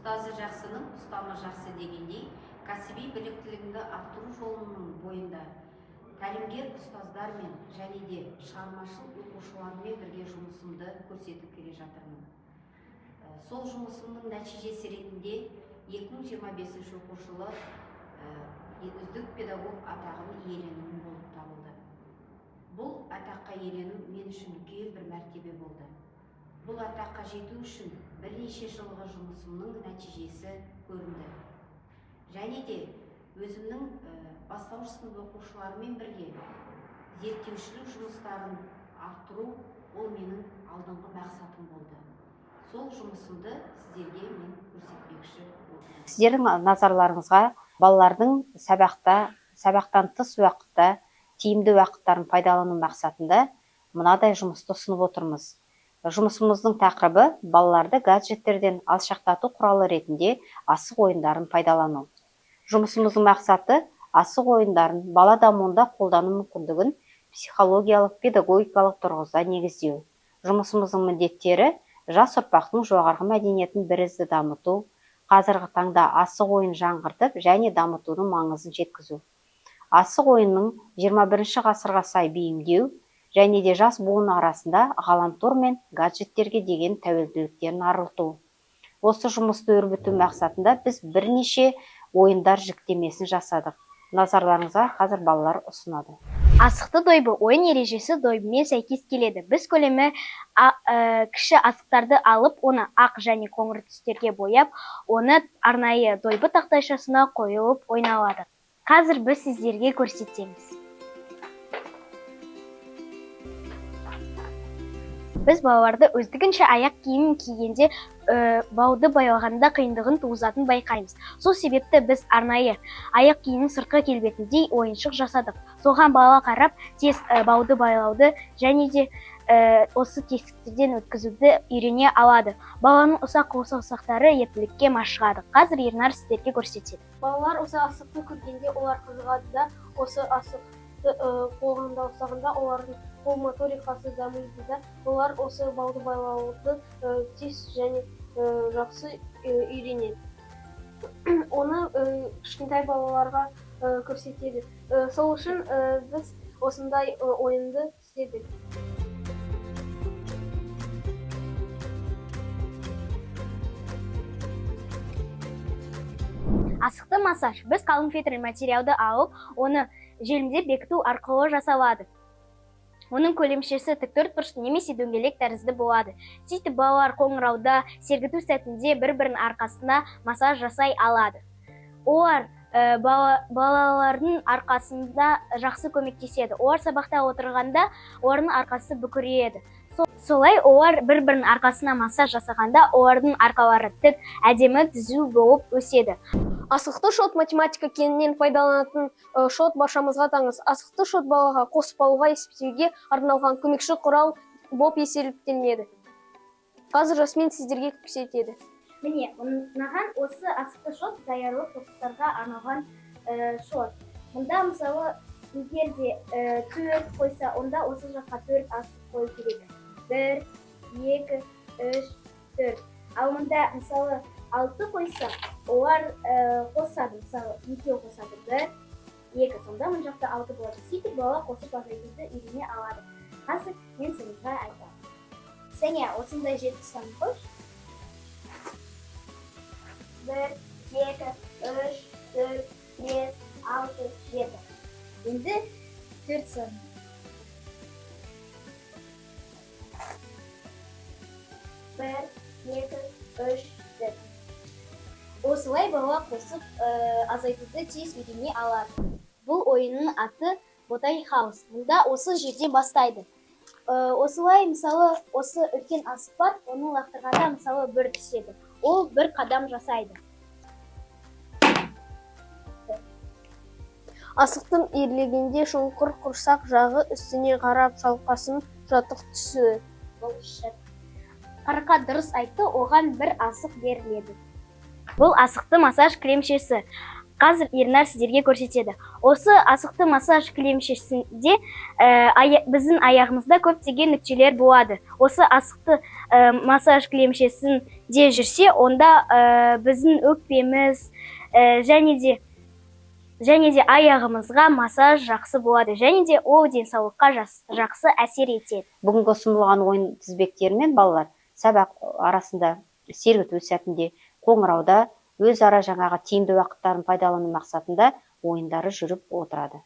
Ұстазы жақсының ұстамы жақсы дегендей, кәсіби біліктілігімді арттыру жолының бойында тәлімгер ұстаздармен және де шығармашыл оқушылармен бірге жұмысымды көрсетіп келе жатырмын. Сол жұмысымның нәтижесі ретінде 2025 оқу жылы үздік педагог атағын иеленуім болып табылды. Бұл атаққа иелену мен үшін үлкен бір мәртебе болды. Бұл атаққа жету үшін бірнеше жылғы жұмысымның нәтижесі көрінді. Және де өзімнің бастауыш сынып оқушыларымен бірге зерттеушілік жұмыстарын арттыру ол менің алдыңғы мақсатым болды. Сол жұмысымды сіздерге мен көрсетпекші отырмын. Сіздердің назарларыңызға балалардың сабақтан тыс уақытта тиімді уақыттарын пайдалану мақсатында мынадай жұмысты ұсынып отырмыз. Жұмысымыздың тақырыбы балаларды гаджеттерден алшақтату құралы ретінде асық ойындарын пайдалану. Жұмысымыздың мақсаты асық ойындарын бала дамуында қолдану мүмкіндігін психологиялық, педагогикалық тұрғыда негіздеу. Жұмысымыздың міндеттері жас ұрпақтың жоғарғы мәдениетін бірізді дамыту, қазіргі таңда асық ойын жаңғыртып және дамытудың маңызын жеткізу. Асық ойынның 21 ғасырға сай бейімдеу және де жас буын арасында ғаламтор мен гаджеттерге деген тәуелділіктерін арылту. Осы жұмысты өрбіту мақсатында біз бірнеше ойындар жіктемесін жасадық. Назарларыңызға қазір балалар ұсынады. Асықты дойбы ойын ережесі дойбымен сәйкес келеді. Біз көлемі кіші асықтарды алып, оны ақ және қоңыр түстерге бояп, оны арнайы дойбы тақтайшасына қойылып ойналады. Қазір біз сіздерге көрсетеміз. Біз балаларды өздігінше аяқ киім кигенде, бауды байлағанда қиындығын туғызатынын байқаймыз. Сол себепті біз арнайы аяқ киімнің сыртқы келбетіндей ойыншық жасадық. Соған бала қарап, тез бауды байлауды және де осы тесіктерден өткізуді үйрене алады. Баланың ұсақ саусақтары ептілікке машығады. Қазір Ернар сіздерге көрсетеді. Балалар осы асықты көргенде олар қызығады да, осы асықты қолында ұстағанда олардың қол моторикасы дамиды да, олар осы бауды байлауды тез және жақсы үйренеді. Оны кішкентай балаларға көрсетеді. Сол үшін біз осындай ойынды істедік. Асықты массаж. Біз қалың фетр материалды алып, оны желімдеп бекіту арқылы жасалады. Оның көлемшесі тік бұрыш немесе дөңгелек тәрізді болады. Сөйтіп балалар қоңырауда сергіту сәтінде бір-бірінің арқасына массаж жасай алады. Олар балалардың арқасында жақсы көмектеседі. Олар сабақта отырғанда олардың арқасы бүкірейеді. Солай олар бір-бірінің арқасына массаж жасағанда олардың арқалары тік, әдемі түзу болып өседі. Асықты шот математика кеңінен пайдаланатын шот баршамызға таныс. Асықты шот балаға қосып алуға, есептеуге арналған көмекші құрал болып есептелінеді. Қазір Жасмин сіздерге көрсетеді. Міне, маған осы асықты шот даярлық топтарға арналған шот. Мұнда мысалы, егер де 4 қойса, онда осы жаққа 4 асық қою керек. 1, 2, 3, 4. Ал мұнда мысалы 6 қойса, олар қосады, мысалы, 2 қосады, 1, 2. Сонда мына жақта 6 болады. Сөйтіп бала қосып азайтуды үйрене алады. Қазір мен Саняға айтамын. Саня, осындай 7 сан қойшы. 1, 2, 3, 4, 5, 6, 7. Енді 4 сан. 1, 2, 3, 4. Осылай бала қосып азайтуды тез үйрене алады. Бұл ойынның аты Ботай Хаус. Мұнда осы жерден бастайды. Осылай, мысалы, осы үлкен асық бар, оны лақтырғанда, мысалы, 1 түседі. Ол бір қадам жасайды. Асықтың ирлегенде шұңқыр құрсақ жағы үстіне қарап шалқасын жатық түсі. Қарқа дұрыс айтты, оған бір асық беріледі. Бұл асықты массаж кілемшесі. Қазір Ернар сіздерге көрсетеді. Осы асықты массаж кілемшесінде біздің аяғымызда көптеген нүктелер болады. Осы асықты массаж кілемшесінде жүрсе, онда біздің өкпеміз және де аяғымызға массаж жақсы болады және де ол денсаулыққа жақсы әсер етеді. Бүгінгі ұсынылған ойын тізбектерімен балалар сабақ арасында, сергіту сәтінде, қоңырауда өзара жаңағы тиімді уақыттарын пайдалану мақсатында ойындары жүріп отырады.